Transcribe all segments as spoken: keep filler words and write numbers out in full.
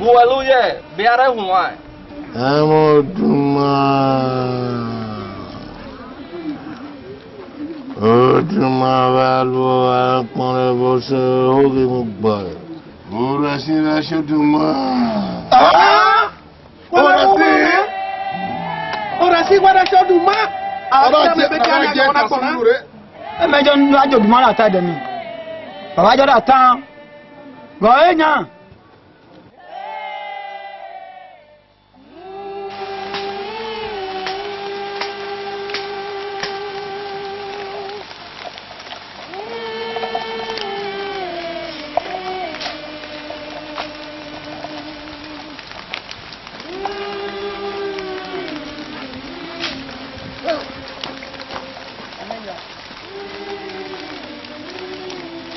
Uwelu ye, bia rre huan. Ẹmwẹ Oduma. Oduma vbe a lu ọkpọnrẹn vbe ọsẹ, ọ ghi mu gba. Orasi vbe a si Oduma. Ah! Orasi! Orasi, wa da si Oduma! Ọba je, ọba je, ọba je, ọba je. Ẹmẹ jọ ne a jọ Oduma na ta dẹ ni. Baba jọ da ta. Gọ eyan.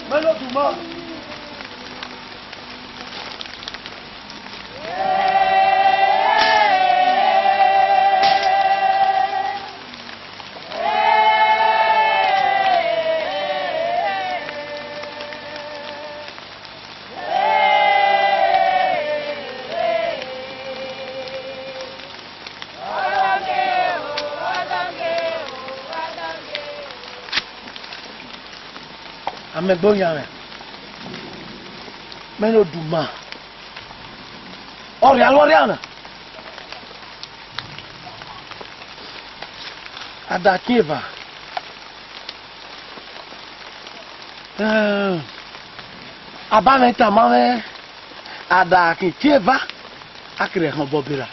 Melo Oduma. Amẹ gbe oyan mwẹ, mẹ ne Oduma, ọ rhia lọ rhia na, a da kin eva. Eh, a ba mwẹ tama mwẹ, a da kin tie eva, a kere ehọn obọ bera.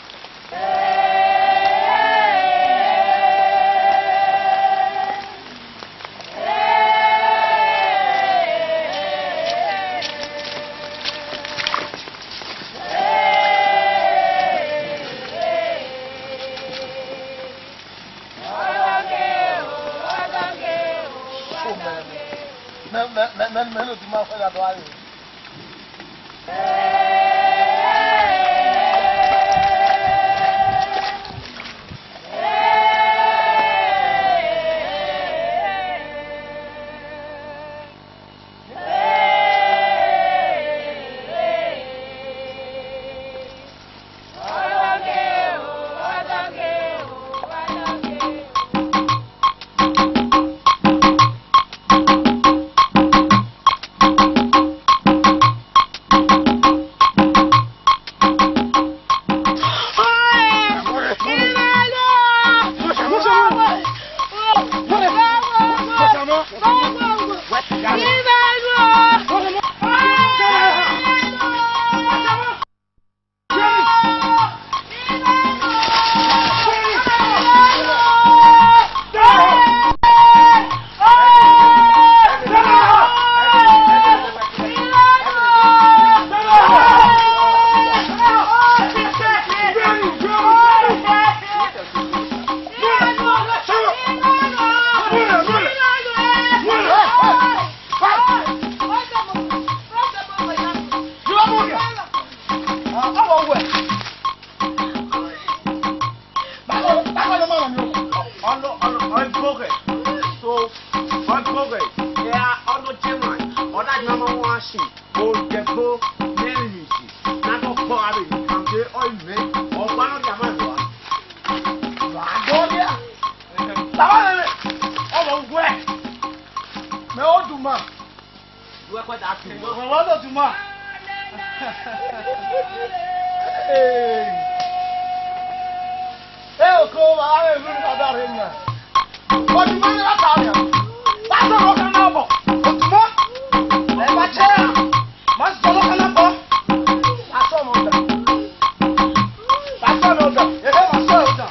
Mẹ, mẹ, mẹ, mẹ, mẹ ne Oduma fẹ ya dọ a re. Baba nene, ọmọ ugbẹ, mẹ Oduma. Uwẹ kue da tu. Ọmọ Oduma. Ee, oko, baba nene, baba nene. Oduma ni baba nene. Baba nene, ọkọ na bọ. Oduma. Ẹ bá jẹ́. Ma sọ lọ kana bọ. Ma sọ mọ da. Ma sọ mọ da. Ehe, ma sọ mọ da.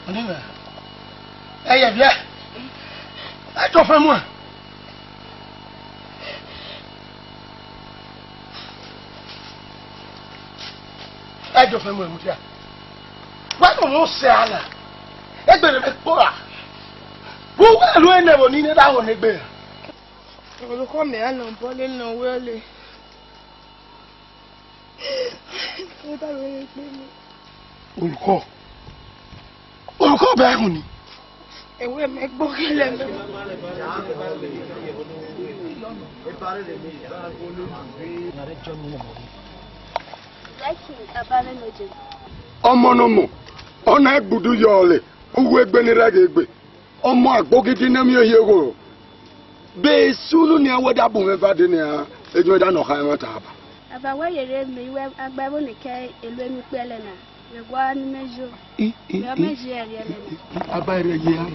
Ọnịmwẹ, ẹ yẹ viẹ, ẹ tọ fẹ muẹ. Ẹ tọ fẹ muẹ mudia. Wa no mo sẹ ala. Egbe ne me kpọ ra. Wo wa lu ene wo ni ne da wo ne gbe. Olùkọ́ mi á nà bọ́lé nà wẹ́lẹ̀. Ẹ bá wẹ́lẹ̀ pé mi. Olùkọ́? Olùkọ́ bẹ́ẹ̀ kù ni. Ẹ̀wẹ̀ mẹ́ gbọ́ kílẹ̀ mẹ́. Ọmọ nọ mọ, ọ na egbudu yọ ọlẹ, uwe egbe ne rẹ ghe egbe. Ọmọ agbogidi ne miẹn ohiẹn gho. Be sunu nian wẹ da bu mwẹ va dee nian, ejuẹ da nọ kha ẹmwata ba. Aba wẹ yere mẹ, iwẹ agba ẹvbo ne kẹ elu enu kpẹlẹ na, vbe ẹguae ne imẹ yo. I, i, vbe ọ mẹ i, yo ẹriẹlẹ na. Aba rẹ ye a.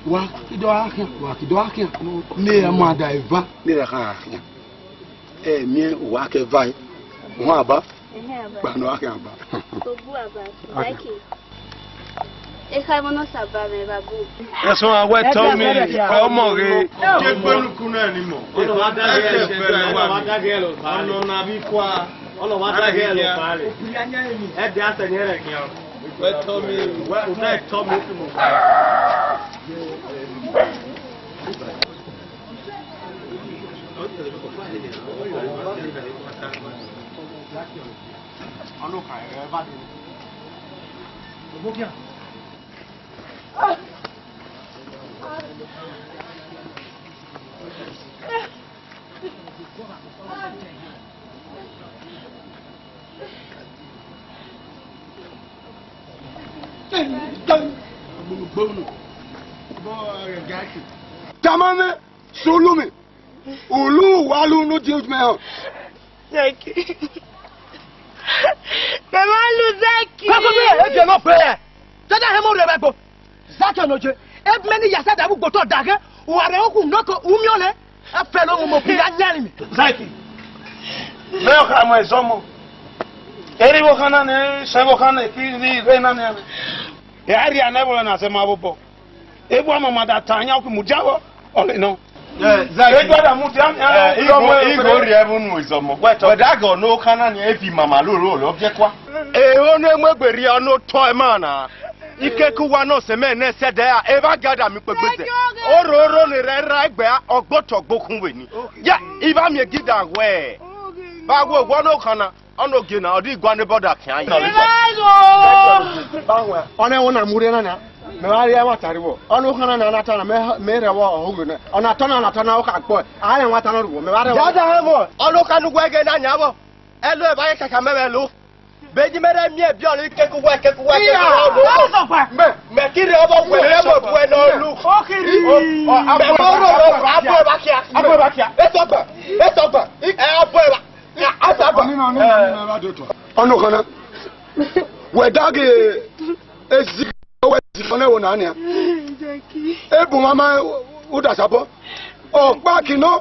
Wa ki dọ gha khian, wa ki dọ gha khian. Ne ẹ ma da eva, ne ẹ kha gha khian. Ẹ miẹn uwa kẹ va ẹ. Uhun aba. Ẹhẹn, aba. Gba nọ gha khian aba. Obu aba. Okay. Like it. Ekhaẹmwẹ nọ saba mwẹ, babu. Ẹsọn a wẹ tọ mi, wẹ ọmọ ghe. Ke gbenu kun na ni mọ. Ọnọ wa da ghe ẹlọ, ọnọ na bi kua. Ọnọ wa da ghe ẹlọ pale. Ẹ de asẹ ni ẹrẹ khian. Wẹ tọ mi. Wẹ u de tọ mi. Tamam mẹ, sulu mi. Ulu wa lu nu di ujumẹ họn. Zaki. Mẹ ma lu Zaki. Kọkọ mi, e jẹ nọ pẹ. Dada hẹ mọ rẹ bẹ gbo. Zaki ọnọ je. E mẹ ni yasa da bu gbotọ da ghẹ. Wa rẹ okun nọkọ umiọn nẹ. E fẹ lo mu mo bi ya nyẹrin mi. Zaki. Mẹ ọ kha mọ ẹzọ mọ. Eri vbọ khan na nẹ, sẹ vbọ khan nẹ, ki ni rre na nẹ. E a ria nẹ vbọ na sẹ ma vbo bọ. Ebu amama da ta anya oku mudia vbọ, ọle nọ. Eh, Zaki. Ebu ada mudia, eh, igho, igho rhie ẹvbo unu ezọmọ. Wẹ tọ. Wẹ da ghe ọnọ khan na ni evi mama lo ro lọ biẹ kua. Eho ne mu egbe rhie ọnọ otọ ẹmwẹ na. Ikeku wa nọ sẹ mẹ nẹ sẹ dẹ a, evba gia da mi kpegbe zẹ. Oro oro ne rẹ ra egbe a, ọgbotọ gbokhun vbeni. Ya, ivba miẹn gida wẹ. Ba wẹ wọ nọ khan na. Ọnọ gie na, ọ di igua ne bọda khian yi. Ọnẹ wọn na mu rre na na. Mẹ wa rri ẹmwata rri vbọ. Ọnọ khan na na ta na, mẹ, mẹ rẹ vbọ ọhoghe nẹ. Ọna tọ na, ọna tọ na, ọ kha kpọ. A rẹ ẹmwata na rri vbọ, mẹ wa rre. Dada hẹ vbọ. Ọnọ khan nu wẹ ghe na nia vbọ. Ẹlo ẹ ba ye kaka mẹ vwẹ lo. Be ji mẹ rẹ miẹn biẹ ọnii keku wẹ, keku wẹ, keku wẹ. Mẹ, mẹ ki rre ọvbọ wẹ, mẹ mọ bu ẹnẹ lu. Mẹ mọ roro, a bu ẹ ba kia. A bu ẹ ba kia. Etọgbẹ, etọgbẹ. Ẹ, a bu ẹ ba. Ọnọ khan na, wẹ da ghe ezi, wẹ zi fọn ẹvbo na nia. Ebu mama u da sabọ. Ọkpa ki nọ,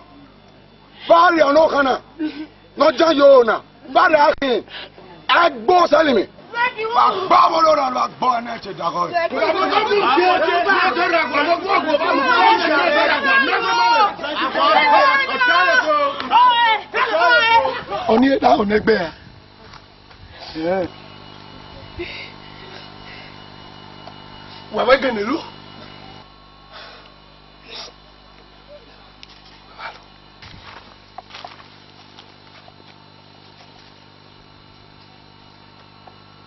ba rri ọnọ khan na, nọ jan yo na, ba rri akhin, a gbo sẹlimi. Agba vbolo ra, agbo ẹnẹ che daghọ. Ọni da ọnẹ gbe a. Wẹ wẹ gene lu.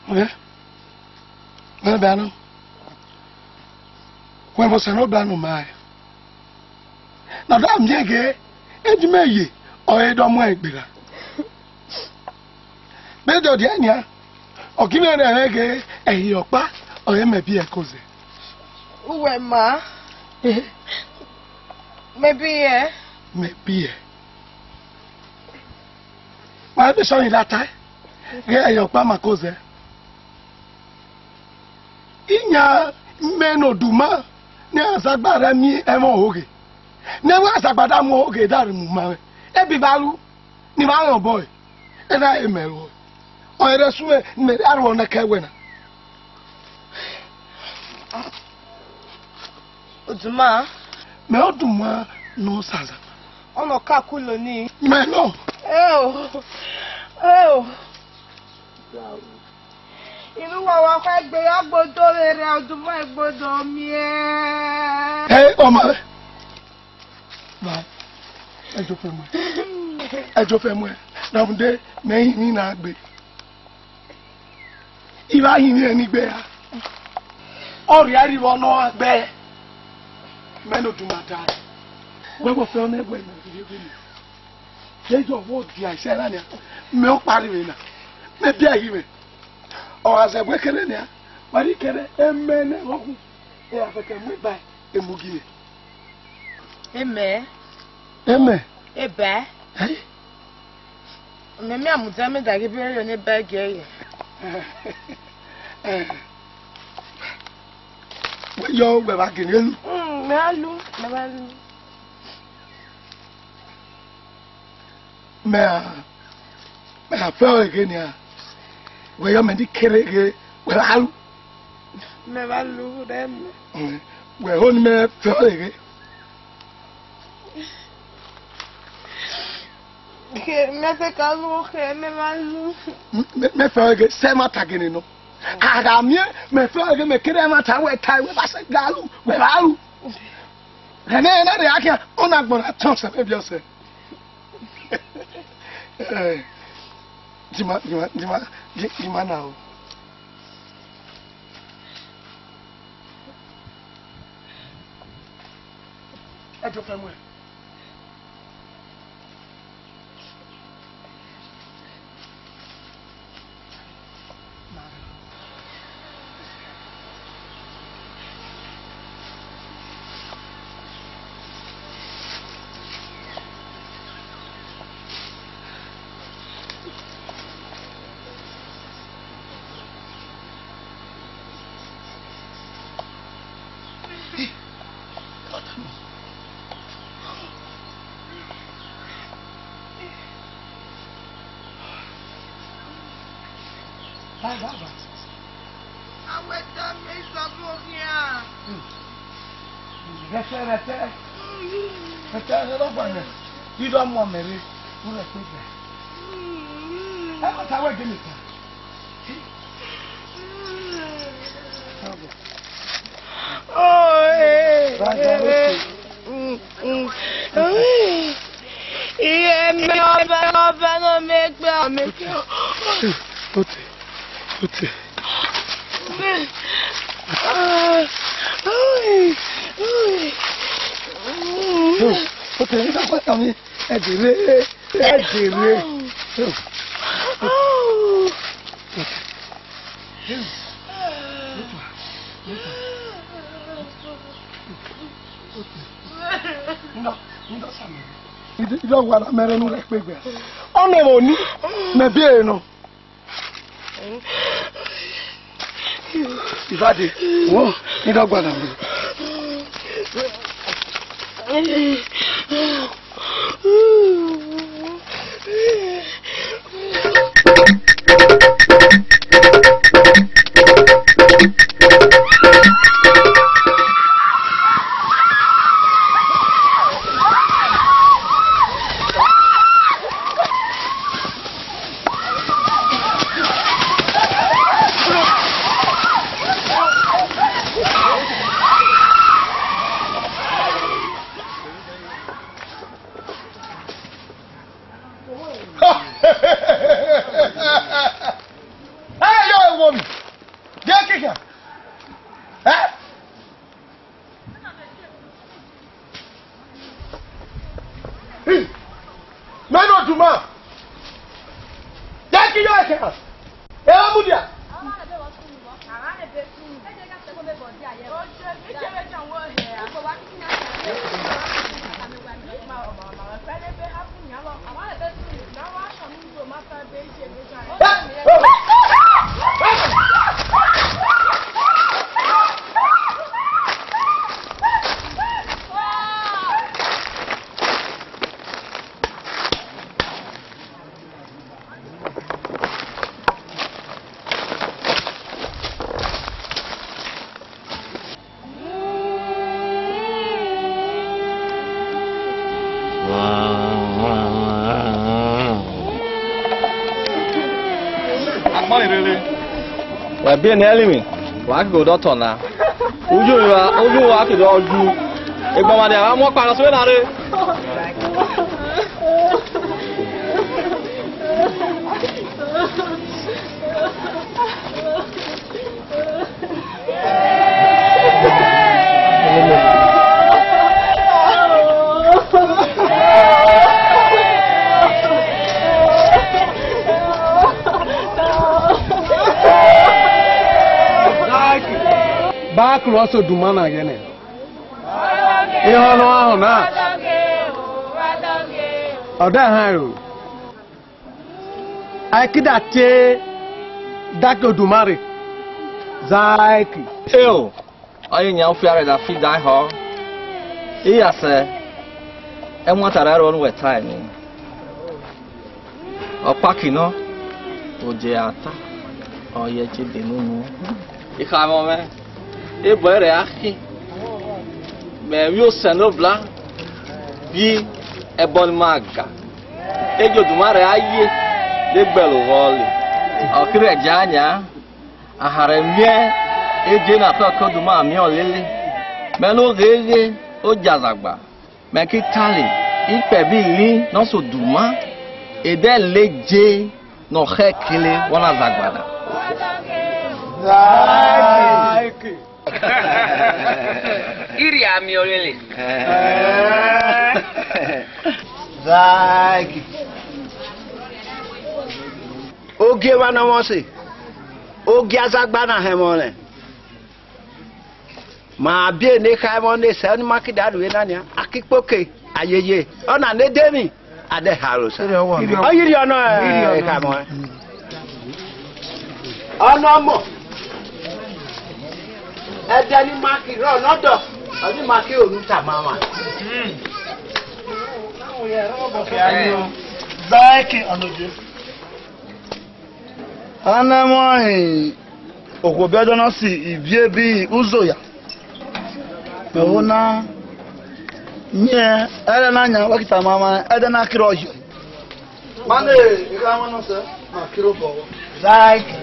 Wẹ, wẹ bano. Wẹ vbọ sẹ ne ọ bano ma. Na da miẹn ghe, edi mẹ ye, ọ re dọ muẹn egbe ra. Vbe dọdia nian, ọ ghi mwẹ rẹn ghe, ẹhi ọkpa, ọ re mẹ biẹ ko zẹ. Uwẹ ma. Eh. Mẹ biẹ. Mẹ biẹ. Wa vbe sọ ni da tae, ghe ẹhi ọkpa ma ko zẹ. Iyan mẹ ne oduma ne azagba rẹ miẹn ẹmwẹ ohoghe. Ne ẹmwẹ azagba da mu ohoghe da rhie mu ma mwẹ. Ebi ba lu, ni ma rẹn obọ ẹre. Ena emẹ ruẹ. Ọ ẹre suẹn, ni mẹ rhie aro nẹkẹ wẹ na. Oduma. Mẹ Oduma nọ Osaza. Ọnọ ka kulo ni. Mẹ nọ. Eo. Eo. Inu wa wa kha egbe ya gbodo vbe rẹ Oduma egbodo miẹn. Ẹ, ọma rẹ. Bye. Ẹjọ fẹ mu ẹ. Ẹjọ fẹ mu ẹ. Na mu de mẹ hin ni na gbe. I vba hin ni ẹni gbe a. Ọ rhie rivọ nọ gbe. Mẹ ne Oduma da. Wẹ wọ fẹ ọ nẹ wẹ na rhie vbe ni. Ye yọ vwọ dia isẹ na nia. Mẹ ọkpa rri mwẹ na. Mẹ bia yi mwẹ. Ọ gha zẹ vbe kere nia. Wa rhie kere emẹ nẹ vbe ọghu. E a fẹkẹ mu egba emu gi mwẹ. Emẹ. Emẹ. Eba. Ẹ? Mẹ, mẹ a mudia mẹ da ghe ebe yo ne eba gie ye. Ẹ. Wẹ yọ, wẹ vba gele lu. Mm, mẹ a lu, mẹ a lu. Mẹ a, mẹ a fẹ ọre ghe nia. Wẹ yọ mẹ ni kere ghe, wẹ vba lu. Mẹ vba lu rẹ mẹ. Wẹ ho ni mẹ fẹ ọre ghe. Khe, mẹ te ka lu khe, mẹ vba lu. Mẹ, mẹ fẹ ọre ghe, sẹ ma ta gene nọ. A gha miẹn, mẹ fẹ ọre ghe, mẹ kere ẹmwata wẹ ta, wẹ vba sẹ ga lu, wẹ vba lu. Ẹnẹ, ẹnẹ rẹ akhian, ọ na gbọnọ atọn sẹ, mẹ bi ọsẹ. Eh, Jima, Jima, Jima, Ji-, Jima na o. Ẹ jọ fẹ mu ẹ. Bye, bye, bye. Awẹ da mẹ Izamu khian. Hmm. Rẹtẹ, rẹtẹ. Rẹtẹ, rẹtẹ, rẹtẹ. Idọ mọ mẹ rre. Mo rẹ pe bẹ. Ẹ ma ta wẹ gele ta. Oe. Brother, okay. Mm, mm. Iye mi ọba, ọba náà mi gbé, mi gbé. Ó ti, ó ti. Ó ti, nígbà pátá mi, ẹ jèrè, ẹ jèrè. Idọ wa na mẹ rẹ nu rẹ kpegbe. Ọ nọ vbe ni, mẹ bi ẹre nọ. Ivade, wo, idọ gua na mẹ. Ẹ yọ ewo mi. Jẹ kika. Ẹ? Hi! Mẹ ne Oduma! Jẹ ki yọ ẹkẹ ha! Ẹ wa mudia! Wa biẹ ne ẹrinmwi, wa ghi odọtọ na. Uyu wa, uyu wa ke do yu. Egbọmwa dia, wa mu ọkpa nọ so na re. Ba klo so duma na yene. Ihọn nọ ahọn na. Ọ da han ro. Aiki da tie, da ke Odumare. Zaiki. Eo, ọye yan ufia rẹ da fi da họ. Iya sẹ, ẹmwata rẹ aro ọnu wẹ ta ẹni. Ọkpaki nọ, oje ata, ọye je de nunu. Ikhamọ mwẹ, ebọ rẹ akhi, mẹ vbe Osanobua, vbe ẹbọ ne ima ga. Eje Odumare a ye, vbe gbẹlo vbọ le. Ọ kherhe janya, ahanrhe miẹn, eje na fẹ ọke Oduma miẹn ọlele. Mẹ ne ogheghe, oja Azagba. Mẹ ki tale, ikpẹ vbe ili nọ so Oduma, edẹ leje nọ khẹ kele vbọ na Azagba na. Zaiki. Irria miẹn ọlele. Zaiki. Ogie mwa nọ mwẹ ọse. Ogie Azagba na hẹmwẹ ọnrẹn. Ma biẹ ne kha ẹmwẹ ọnrẹn sẹ, ọni ma ki da ru vbe na nia. A ki kpoke, ayeye. Ọna ne edemwi, a de ha aro sa. Ọ yiri ọnọ, eh, kha ẹmwẹ ọnrẹn. Ọnọmọ. Ẹdẹ ne ima ki rrọọ ne ọ dọ, ọni ima ki ru ne u tama mwa. Zaiki ọnọde. Ana mwa hin okhuo biẹ dọ na si ivie bi Uzoya. Mẹ vbo na miẹn ẹdẹ na yan, wa ki tama mwa, ẹdẹ na ki rrọọ yọ. Mane, ikha mwa nọ sẹ, ma kiro bọ. Zaiki.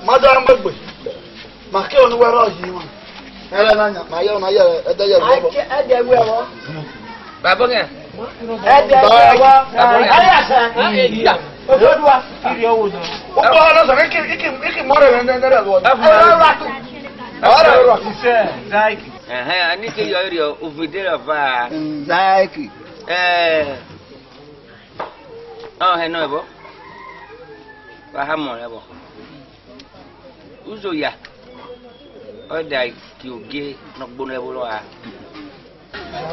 Ma da mu egbe. Ma kiro ne uwẹ rrọọ yi mwa. Ẹrẹ na yan, ma yẹ ọna yẹ, ẹdẹ yẹ vwẹ vbọ. Ẹdẹ wẹ vbọ. Baba ngẹ. Ẹdẹ wẹ vbọ. Baba ngẹ. Ẹrẹ sẹ. Ogodua. Ukpo ọna sẹ, iki, iki, iki mọrẹ nẹ, nẹ, nẹ, nẹ, vbọ. Ẹrẹ ra tu. Ẹrẹ ra tu. Zaiki. Ẹhẹn, ani ke yọ iriọ, uvide rẹ ọva. Zaiki. Ẹ, ọ hẹ nọ ẹvbo. Wa ha mọ ẹvbo. Uzoya. Ọ da ki ogie nọ gbo nẹ ẹvbo lọ a.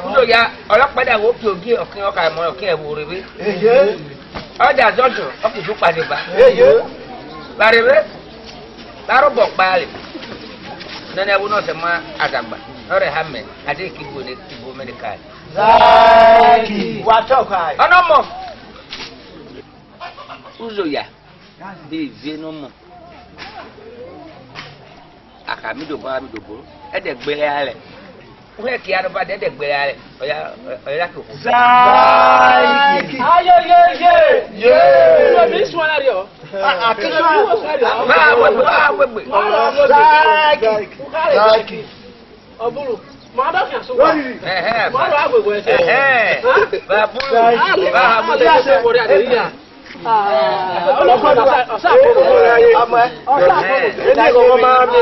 Uzoya, ọlọkpa da wo ki ogie, ọkin ọka mọ, ọkin ẹvbo revbe. Eye. Ọ da zọdọ, ọ ki ju kpade ba. Eye. Ba revbe. Ba rhobọ kpale. Nene ẹvbo nọ sẹ ma Azagba. Ọ rẹ ha mẹ, a de ki gbo ne, ki gbo mẹ ne ka. Zaiki. Wa tọ ka. Ọnọmọ. Uzoya. Ivie nọ mọ. Akha mi dobọ, a mi dobọ. Ẹdẹ gbe lẹ a lẹ. Uhe kia nọ ba dẹdẹ gbe lẹ a lẹ. Ọya, ọya ki okhuo. Zaiki. Aye, ye, ye. Ye. Uwe bi suwa na riọ. A, a, ki suwa. Ba wegbe, ba wegbe. Zaiki. Zaiki. Ọburu, ma dọ fian so wa. Ẹhẹn. Ma dọ agbegbe ẹsẹ. Ẹhẹn. Hẹn? Ba buru. Ba ha mu. Ọburu ya se wọrẹ aderiya. Ah, ọlọkọ ọsa, ọsa. Ọmọ ẹ. Ọsa. Ẹhẹn. Emi kò wọ́n máa mi.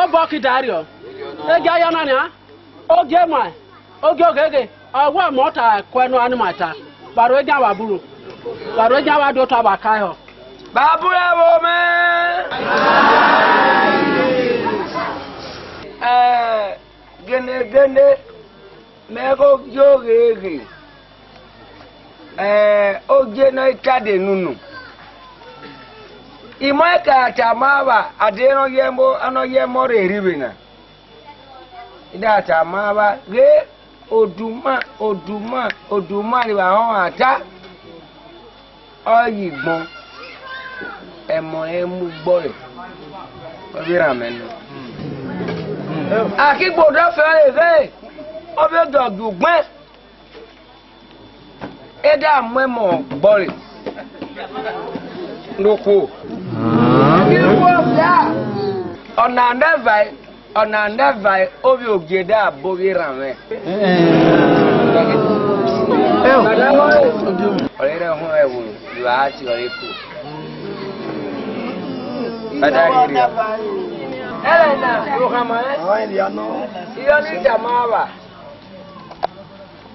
Obọ ki da rriọ. Egia ya na nia. Ogie ma, ogie ogheghe, ọ wa mọ ta kue nọ ani ma ta. Vbe aro egia vbe aburu. Vbe aro egia vbe aduota vbe aka ehọ. Vbe aburu ẹvbo mẹ. Eh, gene gene, mẹ ghe ogie ogheghe. Eh, ogie nọ i ta de nunu. Imọ ka tama vba, ade nọ ye mo, anọ ye mo rre rri vbe na. I da tama vba ghe oduma, oduma, oduma ni vbe ahọn ata. Ọ yi gbọn, ẹmọ ẹ mu gbọre, ọ vbe rhan mẹ nọ. A ki gbodọ fẹ ọre ghe, ọ vbe dọ gie ugbẹn, e da mu ẹmọ gbọre. Nokhuo. Ọna nẹva, ọna nẹva ovbi ogie da bo vbe rran mwẹ. Ọre rẹ họn ẹvbo, yu a ti ọre ko. Bada riri. Ẹlẹna, Yohama, ẹ? Iyọ ni tama vba.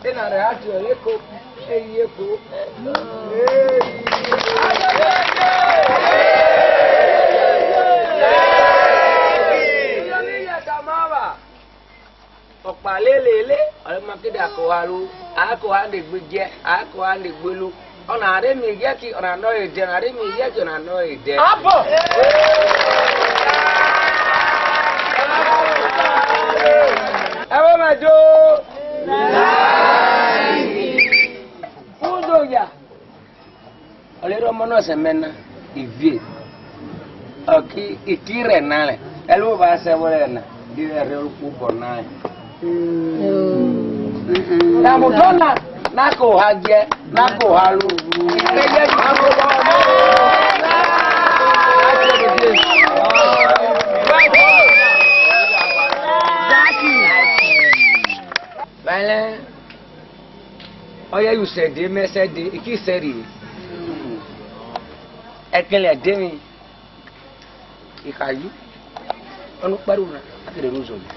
Ena rẹ a ti ọre ko, eyi eko. Iyọ ni ya tama vba. Ọkpa lelele, ọre ma kede akoha ru, akoha ne gbe jẹ, akoha ne gbe lu. Ọna rre miẹn iyẹki, ọna nọ ẹre dẹ, ọna rre miẹn iyẹki, ọna nọ ẹre dẹ. Abọ! Ẹvbo mẹ do. Udo ya. Ọre rọ ọmọ nọ sẹ mẹ na, ivie. Ọ ki, iki rẹ na rẹ. Ẹlẹ vba sẹ vbọ rẹ na, di rẹ rẹ ukpo bọ na rẹ. Na mu dọ na, na ko ha jẹ, na ko ha lu. Vale, ọ ye yu sẹ de, mẹ sẹ de, iki sẹ rrie. Ẹkẹn lẹ de mi. Ikhayi, ọnukpẹrẹ na, a kere ru zọ ye.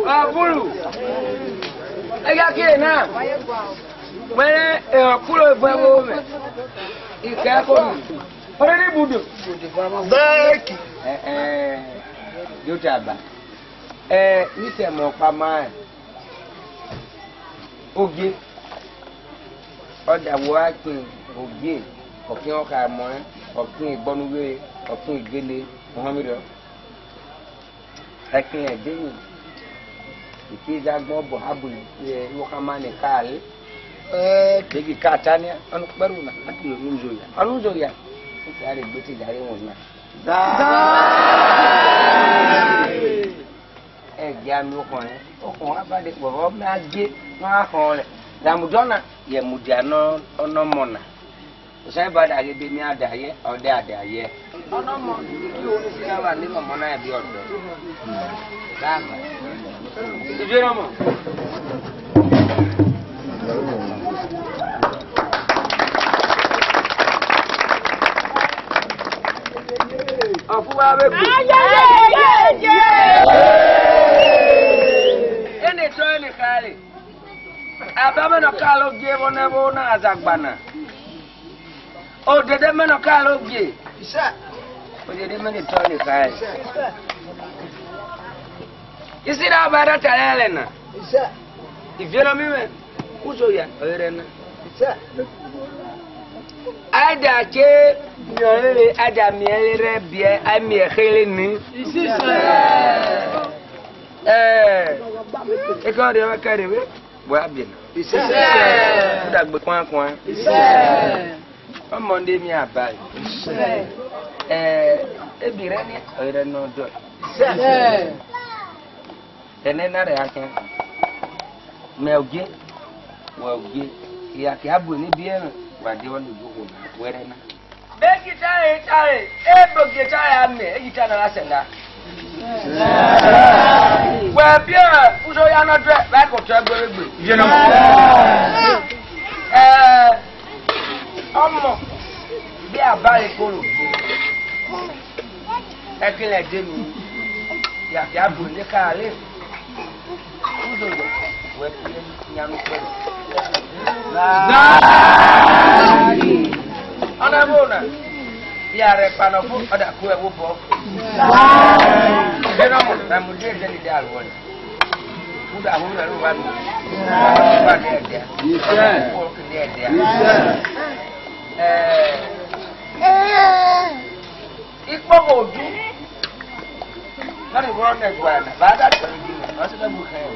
Aburu. Ẹya kire na. Wẹrẹ, ẹ, ọkulo evun ẹvbo mẹ. Ikẹ ko mi. Ọrẹ ni budu. Bẹẹki. Ẹ, ẹ, yóò dàgbà. Ẹ, ní sẹ̀mọ̀ ọ̀pá máa ẹ̀. Ogie. Ọda wo a khin ogie. Ọkhin ọkha ẹmọ ẹ. Ọkhin igbọnughe. Ọkhin igele. Ọhọn mi rọ. Ẹkẹn ẹdẹ ni, ike da gbọn bọ ha bu, ẹ, Yohama ne ka re. Ẹ, begi ka ta nia, ọnukpẹrẹ na, a ti ru uzo ya. Ọnu uzo ya. Ika re gbe te da re wọn na. Ẹ jẹ anu ọkàn rẹ. Ọkàn wa ba de kpọ, ọ ma je, ma họn rẹ. Lamudọna, yẹ mudia nọ, ọnọmọ na. Osanobua da ghe de, mia da ye, ọ da da ye. Ọnọmọ, ki wo ni si na wa ni ọmọ na bi ọdọ. Baba. Ibi ọmọ. Ọfu wa be ku. Ene tọ ene khare. Aba mẹ nọ ka lo gie vbọ nẹ vbo na azagba na. Odede mẹ nọ ka lo gie. Odede mẹ ne tọ ne ka ẹ. Isi na ba da ta lele na. Ivie na mi me. Uzo ya, ere na. Ada che miele, ada miele re bie, a mie hele ni. Eh, e ka re wa ka re we. Wa bie na. Da gbe kwan kwan. Ọmọ nde mi abae. Eh, ebi re ni, ere no do. Ene na re akan. Me ogie. Wa ogie. Ya ki abu ni bi en. Wa de oni go na. Were na. Be ki tare, tare. E bo ki tare ame. E ki tare na la senda. Wa bi e. Uzo ya no dre. Ba ko tare gbe gbe. Eh. Ọmọ, bí a bá lè kóró, ẹ kí lẹ dé mi, yàtí àbò ní ká lè, kúndò lè, wẹ kí lè ní àánú pẹ̀lú. Ọ̀nà bò náà, bí a rẹ̀ paná fún ọ̀dà kú ẹ̀ wó bọ̀. Ṣé náà mọ̀, ẹ̀ mú díẹ̀ díẹ̀ ní dé àlùwọ̀ ni? Buda hura ruwa mi. Ruwa ni ẹdẹ. Yes. Ni ẹdẹ. Yes. Eh. Ikpo odu. Nani wọ́n nẹ gba na. Ba da tọ ni bi na. Wọ́n ti dọ́gbu kẹ́ ẹ̀.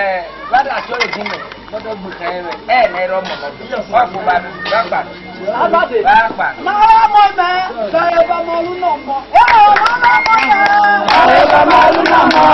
Eh, ba da tọ ni bi na. Wọ́n dọ́gbu kẹ́ ẹ̀. Eh, na ẹ̀rọ mọ̀ lọ́dọ̀. Wọ́n kò bá mi. Bá gbà. Abade. Bá gbà. Mara mọ mẹ, bẹrẹ bá mọ lu nọ mọ. Ẹ mọ lu nọ mọ yẹ. Bẹrẹ bá mọ lu nọ mọ.